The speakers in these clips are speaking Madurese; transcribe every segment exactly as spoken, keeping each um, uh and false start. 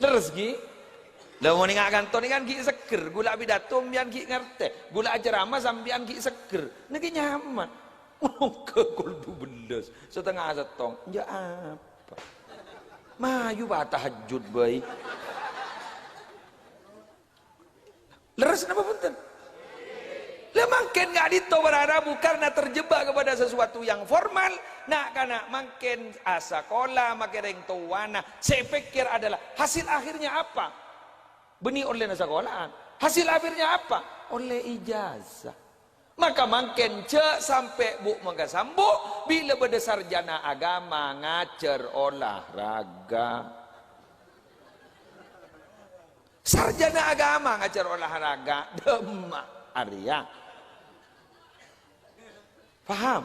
Lerres, ghi? Lah, mon enga' kanto nèka kan ghi' seggher, ghulâ apidato sampèyan ghi' ngartè, ghulâ aceramah sampèyan ghi' seggher. Nèka nyaman. Mongghâ kol dubellâs, satengnga sèttong. Enjâ' apa? Mayu, Pak, tahajjud bhâi. Lerres napa bhunten? Lah, mangkèn ka'dinto para rabu karena terjebak kepada sesuatu yang formal. Na'-kana' mangkèn asakola, makè rèng towana. Sè èpèkkèr adalah hasil akhirnya apa? Bânnè ollèna sakola'an. Hasil akhirnya apa? Ollè ijazah. Maka mangkèn jhâ' sampè' bu' mangka sambu' bilâ bâdâ sarjana agama ngajhâr olahraga. Sarjana agama ngajhâr olahraga, dâmma arèya. Paham?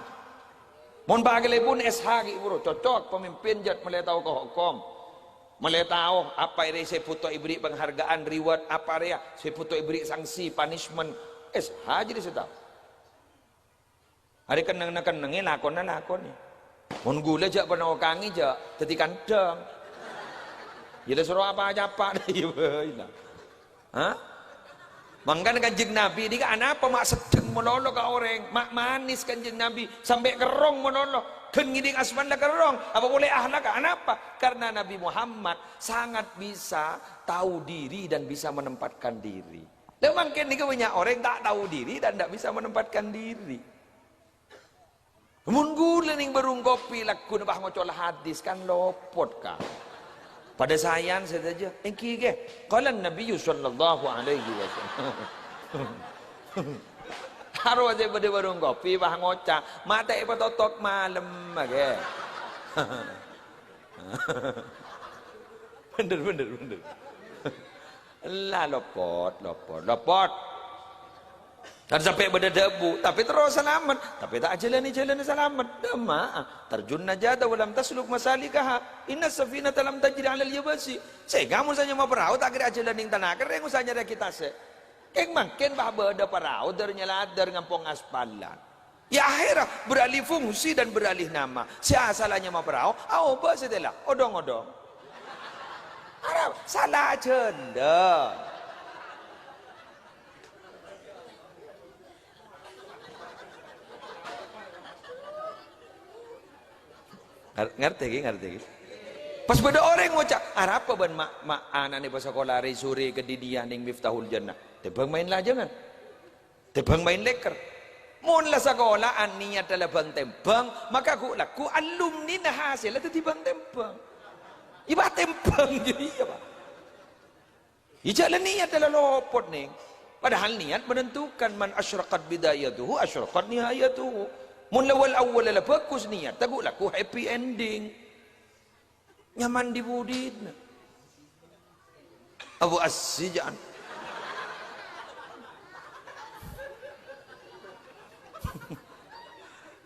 Mon pakalèbun S H ghi' buru cocok, pemimpin jhât malè tao ka hokom. Malè tao apa arè sè bhuto èberri' penghargaan, reward, apa arèya sè bhuto èberri' sanksi, punishment. S H jârèya sè tao. Arè kennengnga kennengngè, lakonna lakonè. Mon ghulâ jhâ' pernah okangi, jhâ' dhâddhi kandhâng. Iyâ la soro apa-capa, iyâ bhâi la. Hah? Mangkana Kanjeng Nabi nèka anapa ma' seddheng malolo ka orèng, ma' manis Kanjeng Nabi, sampè' kerrong malolo. Ghân ngèdhing asmana la kerrong, apa polè akhlak, anapa? Karena Nabi Muhammad sangat bisa tahu diri dan bisa menempatkan diri. Lah, mangkèn nèka bânnya' orèng ta' tahu diri dan ndak bisa menempatkan diri. Mon ghulâ nèng bârung kopi lagghuna pas ngoca' hadis kan lopot, Ka'. Padâ saèyan sadhâjâ. Èngghi, ghi. Qala Nabiyyu sallallahu alaihi wasallam. Harus bâdâ bârung kopi pas ngoca', "Matè èpatotot malem, ghi." Bhender, bhender, bhender. La lopot, lopot, lopot. Kan sampè' bâdâ dhâbu, tapè terro salamet, tapè ta' ajhâlânè jhâlânna salamet. Dâmma'a, tarjun najata wa lam tasluk masalikaha. Innas safinata lam tajri 'alal yabasi. Sènga' mon sè nyama parao ta' kèra ajhâlân nèng tana kerrèng, osa nyarèyaghi tasè'. Kèng mangkèn bâ' bâdâ parao dâr-nyaladâr ngampong aspalan. Iyâ, akhèrra beralih fungsi dan beralih nama. Sè asalla nyama parao, aobâ sè tèla, odhong-odhong. Arapa? Sala jhâlân. Ngar-, ngartè, ghi, ngartè, ghi? Pas bâdâ orèng ngoca', "Arapa bân ma', ma' ana'na pasakola rè-sorè ka diniyah nèng Miftahul Jannah?" Tèmbhâng maèn lajângan. Tèmbhâng maèn lèkèr. Mon la sakola'an niyatta la bâng-tèmbhâng, maka ghu'-, lagghu' alumnina hasèlla dhâddhi bâng-tèmbhâng. Iyâ, Pak, tèmbhâng jârèya, Pak. Iyâ, jhâ' la niyatta la lopot, nèng. Padahal niat menentukan, "Man asyraqat bidayatuhu, asyraqat nihayatuhu." Mon la wal awwal la bhâghus niyatta, ghu'-, lagghu' happy ending. Nyaman di budina. Abu Assi ja'an.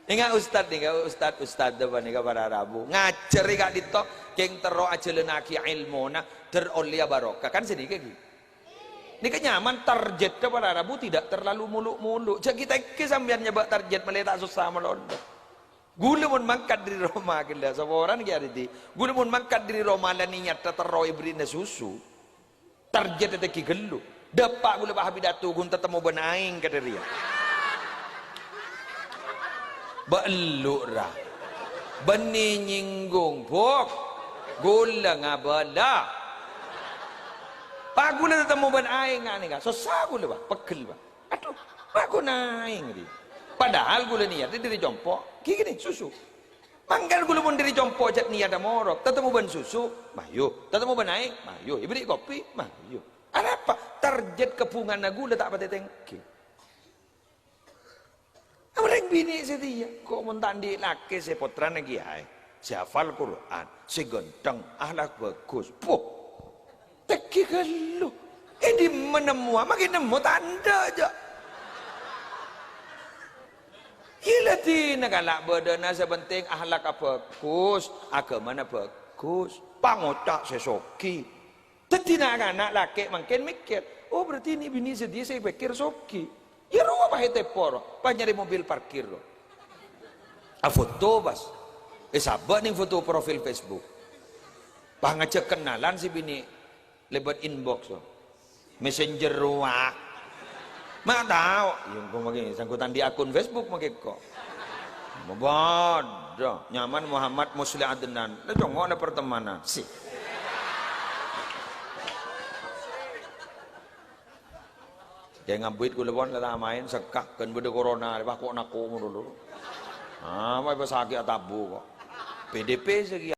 Enga' ustad nèka, ustad, ustad apa nèka para rabu. Ngajhâri ka'dinto, kèng terro ajhâlânnaghi èlmona, dâr ollèya barokah. Kan sanèka ghi. Nèka nyaman, tarjetta para rabu tidak terlalu muluk-muluk. Jhâ' ghi' tèngghi sampèyan nyabâ' tarjet malè ta' sossa malolo. Ghulâ mon mangkat dâri roma ghellâ', saporana ghi' arèya. Ghulâ mon mangkat dâri roma la niyatta terro èberri'na susu. Tarjetta tèngghi ghâllu. Dâpa' ghulâ pas apidato ghun tatemmo bân aèng ka dâriyâ. Bâ' ellu' ra. Bânnè nyèngghung, Bok. Ghulâ ngabâlâ. Pas ghulâ tatemmo bân aèng nganèka. Sossa ghulâ, Pak. Pegghel, Pak. Adhu, bâ' ghun aèng, ghi. Padahal ghulâ niyatta dâri compo', ghi, ghi, susu. Mangkana ghulâ mon dâri compo' jhât niyatta morok, tatemmo bân susu, mayu, tatemmo bân aèng, mayu, èberri' kopi, mayu. Arapa? Tarjet kabhungana ghulâ ta' patè tèngghi. Orèng binè' satèya, ko' mon ta' andi' lakè sè pottrana kèyaè, sè hafal Qur'an, sè ghântheng, akhlak bhâghus. Puh! Tèngghi ghâllu. È dimma nemmowa? Maghi nemmo tandhâ, jâ'. Iyâ la dinah kala' bâdâna, sè pentèng akhlakka bhâghus, aghâmana bhâghus, pangoca' sè soghi. Dhâddhi na'-kana' lakè' mangkèn mèkkèr, "Oh, berarti nè' binè' satèya sè èpèkkèr soghi." Iyâ rowa pas ètèpo ro, pas nyarè mobil parkir ro. Afoto pas. Èsabâ' nèng foto profil Facebook. Pas ngajhâk kennalan sè binè'. Lèbât inbox, so. Messenger rowa. Ma' tao, ya engko' maghi sanggutan di akun Facebook maghi ko'. Bâdâ, nyaman Muhammad Musleh Adnan. La congo' la pertemanan. Si. Kè ngabit kaulâ pon la ta' maèn, sèkka', kan bâdâ corona, pas ko' nako ngono lho. Ah, pas sakè' atabu ko'. P D P sè kèya.